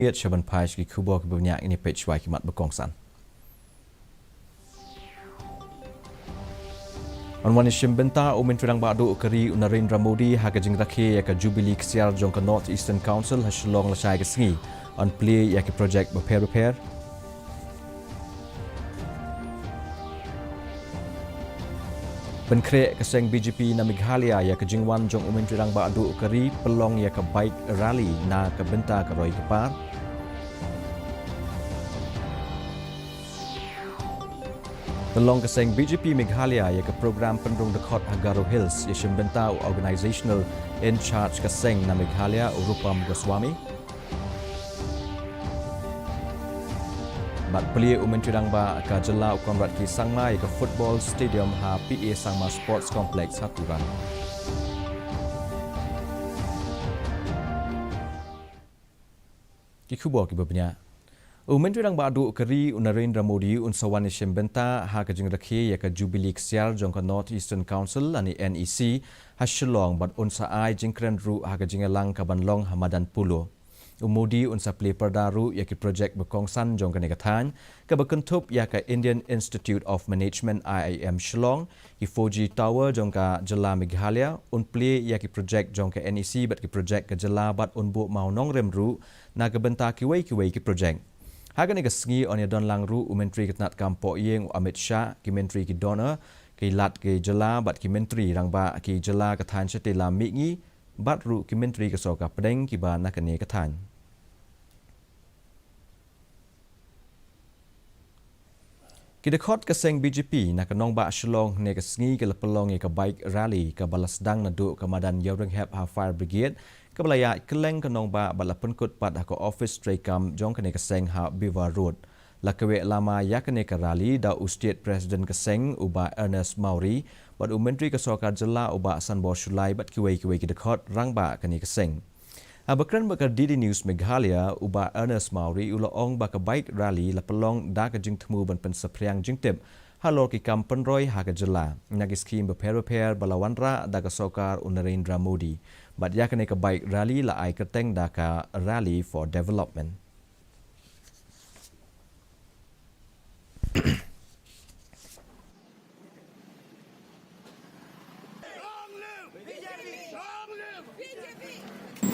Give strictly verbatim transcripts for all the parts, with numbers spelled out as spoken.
Ïa shaban phai sha ki khubor kiba bniah, ngin ïa peit shuwa ki mat ba kongsan. Yn wan ïashim bynta u Myntri Rangbah Duh ka ri u Narendra Modi ha ka jingrakhe ïa ka Jubilee ksiar jong ka North Eastern Council ha Shillong lashai ka sngi. Yn plie ïa ki projek bapher bapher. Pynkhreh ka seng B J P na Meghalaya ïa ka jingwan jong u Myntri Rangbah Duh ka ri, pynlong ïa ka bike rally na ka bynta ka roi ka par. Pynlong ka seng B J P Meghalaya ïa ka program pynrung dkhot ha Garo Hills, ïashim bynta u organizational in charge ka seng na Meghalaya u Rupam Goswami. Bad plie u Myntri Rangbah ka jylla u Conrad K Sangma ïa ka football stadium ha P A Sangma Sports Complex ha Tura. Ki khubor kiba bniah. U Myntri Rangbah Duh ka ri u Narendra Modi un sa wan ïashim bynta ha ka jingrakhe ïa ka Jubilee ksiar jong ka North Eastern Council lane N E C ha Shillong bad un sa ai jingkren ruh ha ka jingïalang kaban long ha Madan Polo. U Modi un sa plie pyrda ruh ïa ki projek ba kongsan jong kane ka thaiñ, kaba kynthup ïa ka Indian Institute of Management, I I M Shillong, ki four G tower jong ka jylla Meghalaya, un plie ïa ki projek jong ka N E C bad ki projek ka jylla bad un buh mawnongrim ruh na ka bynta kiwei kiwei ki projek. Ha kane ka sngi yn ïadon lang ruh u Myntri ka tnad kam poh ïing u Amit Shah, ki Myntri ki Donor, ki Lat ki jylla bad ki Myntri Rangbah ki jylla ka thaiñ shatei lam mihngi, bad ruh ki Myntri ka sorkar pdeng kiba na kane ka thaiñ. Ki dkhot ka seng B J P na ka nongbah Shillong hynne ka sngi ki la pynlong ïa ka bike rally kaba la sdang naduh ka madan Ïawrynghep ha Fire Brigade, kaba la ïaid kylleng ka nongbah bad la pynkut pat ha ka office treikam jong kane ka seng ha Beaver Road. La kaweh lama ïa kane ka rally da u State President ka seng u Bah Ernest Mawrie bad u Myntri ka sorkar jylla u Bah Sanbor Shullai bad kiwei kiwei ki dkhot rangbah kane ka seng. Haba kren bad ka D D News Meghalaya, u Bah Ernest Mawrie u la ong ba ka bike rally la pynlong da ka jingthmu ban pynsaphriang jingtip halor ki kam pynroi ha ka jylla na ki skhim bapher bapher ba la wanrah da ka sorkar u Narendra Modi. Bad ïa kane ka bike rally la ai kyrteng da ka Rally for Development.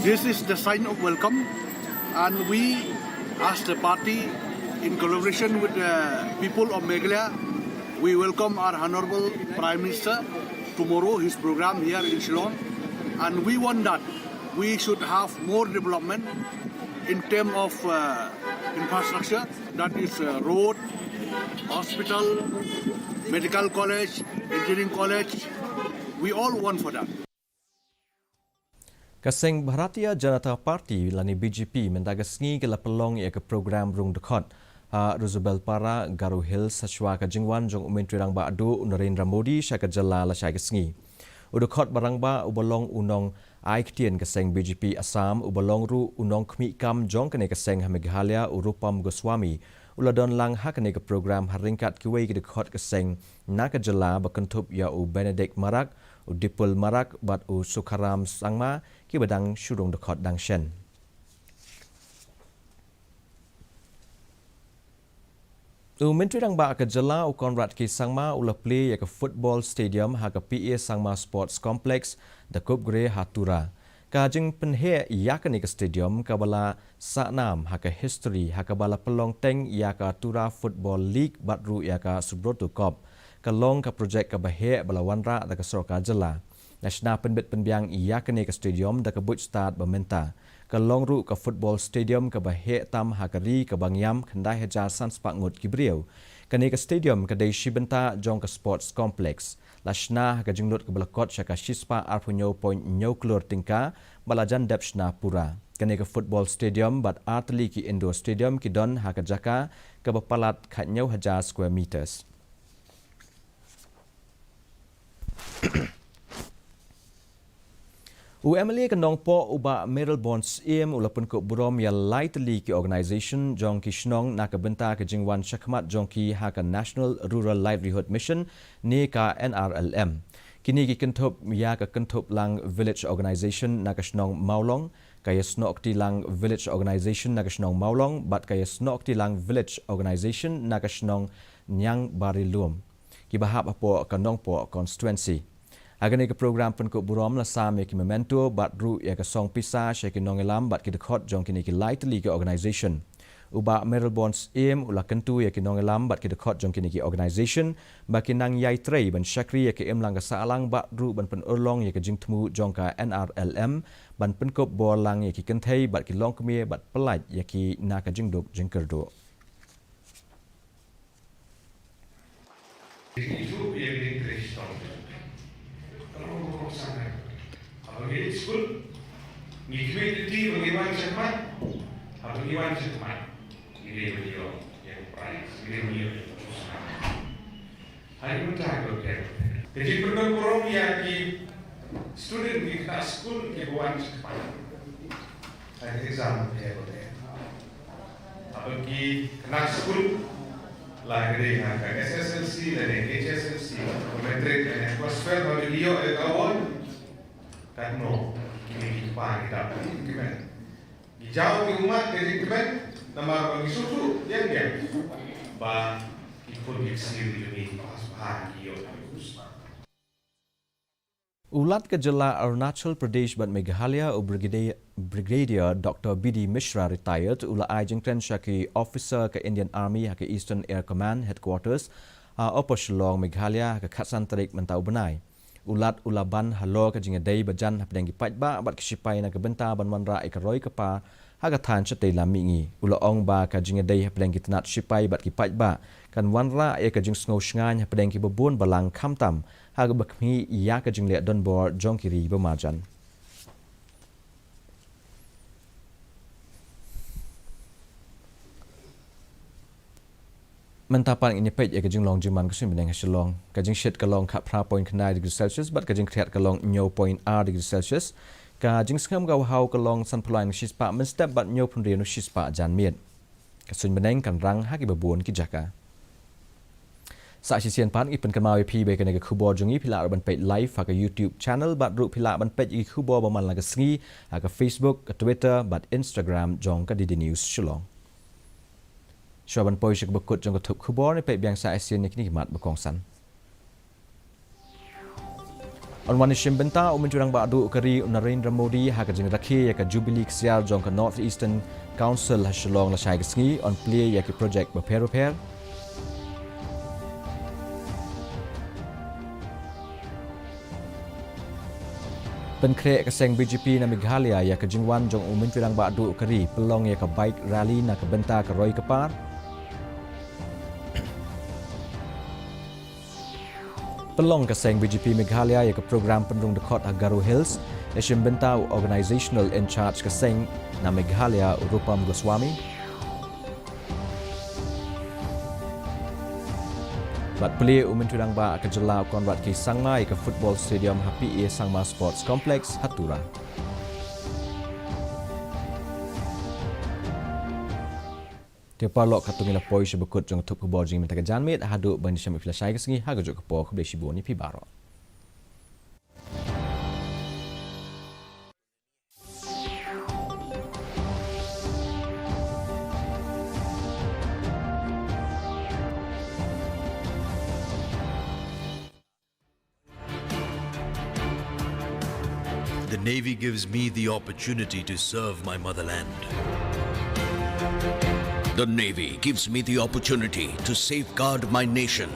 This is the sign of welcome, and we, as the party, in collaboration with the people of Meghalaya, we welcome our Honorable Prime Minister tomorrow, his program here in Shillong, and we want that we should have more development in term of, uh, infrastructure, that is, uh, road, hospital, medical college, engineering college. We all want for that. Ka seng Bharatiya Janata Party lane B J P mynta ka sngi ka la pynlong ïa ka program rung dkhot ha Rosabelpara, Garo Hills, hashwa ka jingwan jong u Myntri Rangbah Duh u Narendra Modi sha ka jylla lashai ka sngi. U dkhot ba rangbah uba long u nong ai ktien ka seng B J P Assam, uba long ruh u nongkhmih kam jong kane ka seng ha Meghalaya, u Rupam Goswami, u la don lang ha kane ka program ha ryngkat kiwei ki dkhot ka seng na ka jylla ba kynthup ïa u Benedict Marak, u Dipul Marak bad u Sukharam Sangma, kiba dang shu rung dkhot dang shen. U Myntri Rangbah ka jylla u Conrad K Sangma u la plie ïa ka football stadium ha ka P A Sangma Sports Complex, Dakupgre ha Tura. Ka jingpynheh ïa kane ka stadium kaba la sah nam ha ka history, ha kaba la pynlong teng ïa ka Tura Football League bad ruh ïa ka Subroto Cup, ka long ka projek kaba heh ba la wanrah da ka sorkar jylla. La shna pynbit pynbiang ïa kane ka stadium da ka buit stad ba mynta. Ka long ruh ka football stadium kaba heh tam ha ka ri kaba ngiam khyndai hajar san spah ngut ki briew. Kane ka stadium ka dei shi bynta jong ka sports complex. La shna ha ka jinglut kaba la kot sha ka shispah arphew hynñiew point hynñiew klur tyngka ba la jan dep shna pura. Kane ka football stadium bad artylli ki indoor stadium ki don ha ka jaka kaba palat khathynñiew hajar square meters. U M L A ka Nongpoh u Bah Mayralborn Syiem u la pynkup burom ïa lai tylli ki organisation jong ki shnong na ka bynta ka jingwan shakhmat jong ki ha ka National Rural Livelihood Mission ne ka N R L M. Kine ki kynthup ïa ka Kynthup Lang Village Organisation na ka shnong Mawlong, Ka Ïasnohktilang Village Organisation na ka shnong Mawlong bad ka Ïasnohktilang Village Organisation na ka shnong Niangbarilum, kiba hap hapoh ka Nongpoh constituency. Ha kane ka program pynkup burom la sam ïa ki memento bad ruh ïa ka song pisa sha ki nongïalam bad ki dkhot jong kine ki lai tylli ki organisation. U Bah Mayralborn Syiem u la kyntu ïa ki nongïalam bad ki dkhot jong kine ki organisation ba kin nang ïai trei ban shakri ïa ka imlang ka sahlang bad ruh ban pynurlong ïa ka jingthmu jong ka N R L M ban pynkup bor lang ïa ki kynthei bad ki longkmie bad pyllait ïa ki na ka jingduk jingkyrduh. Ïa ki ju ïa ki trei shitom. Ka long ka long sangai. Haba ngi dei skul, ngi khmih lynti ba ngi wan shakhmat. Haba ngi wan shakhmat, ngi dei ban ïoh ïa ka prize, ngi dei ban ïoh ïa ka pusan. Ha ki bynta kiba pher. Ka jingpynbeit burom ïa ki student, ki khynnah skul kiba wan shakhmat ha ki exam kiba pher. Haba ki khynnah skul, la ka dei ha ka S S L C, la dei H S L C, la ka matric, la dei class twelve, haba ki ïoh ïa ka award, katno ki mei ki kpa ki dap ki kmen. Ngi jaw ngi ummat ka jingkmen namar ba ngi sngewthuh biang biang ba ki khun ki ksiew jong ngi ki pass bha, ki ïoh ïa ka khusnam. U Lat ka jylla Arunachal Pradesh bad Meghalaya, u Brigadier, Brigadier Doctor B D Mishra, retired, u la ai jingkren sha ki officer ka Indian Army ha ka Eastern Air Command Headquarters ha Upper Shillong, Meghalaya, ha ka khatsan tarik mynta u bnai. U Lat u la ban halor ka jingïadei bajan hapdeng ki paidbah bad ki shipai na ka bynta ban wanrah ïa ka roi ka par ha ka thaiñ shatei lam mihngi. U la ong ba ka jingïadei hapdeng ki tnat shipai bad ki paidbah kan wanrah ïa ka jingsngew shngaiñ hapdeng kiba bun balang, khamtam ha kaba khmih ïa ka jingleh donbor jong ki ri ba marjan. Mynta pat ngin ïa peit ïa ka jinglong jingman ka suiñ bneng ha Shillong. Ka jingshit ka long khatphra point khyndai degree Celsius bad ka jingkhriat ka long hynñiew point ar degree Celsius. Ka jingsngem ka bhaw ka long sanphew lai na shispah mynstep bad hynñiewphew hynriew na shispah janmiet. Ka suiñ bneng kan rang ha kiba bun ki jaka. Sa shisien pat ngi pynkynmaw ïa phi ba ïa kane ka khubor jong ngi phi lah ruh ban peit live ha ka YouTube channel bad ruh phi lah ban peit ïa ki khubor ba man la ka sngi ha ka Facebook, ka Twitter bad Instagram jong ka D D News Shillong. Shuwa ban poi sha kaba kut jong ka thup khubor, ngin peit biang sa shisien ïa kine ki mat ba kongsan. Yn wan ïashim bynta u Myntri Rangbah Duh ka ri u Narendra Modi ha ka jingrakhe ïa ka Jubilee ksiar jong ka North Eastern Council ha Shillong lashai ka sngi, yn plie ïa ki project bapher bapher. Pynkhreh ka seng B J P na Meghalaya ïa ka jingwan jong u Myntri Rangbah Duh ka ri, pynlong ïa ka bike rally na ka bynta ka roi ka par. Pynlong ka seng B J P Meghalaya ïa ka program pynrung dkhot ha Garo Hills, ïashim bynta u organisational in charge ka seng na Meghalaya u Rupam Goswami. Bad plie u Myntri Rangbah ka jylla u Conrad K Sangma ïa ka football stadium ha P A Sangma Sports Complex ha Tura. Te paralok, katto ngi la poi sha ba kut jong ka thup khubor jong ngi mynta ka janmiet, haduh ban ïashem ïa phi lashai ka sngi ha kajuh ka por, khublei shibun ïa phi baroh. The Navy gives me the opportunity to serve my motherland. The Navy gives me the opportunity to safeguard my nation.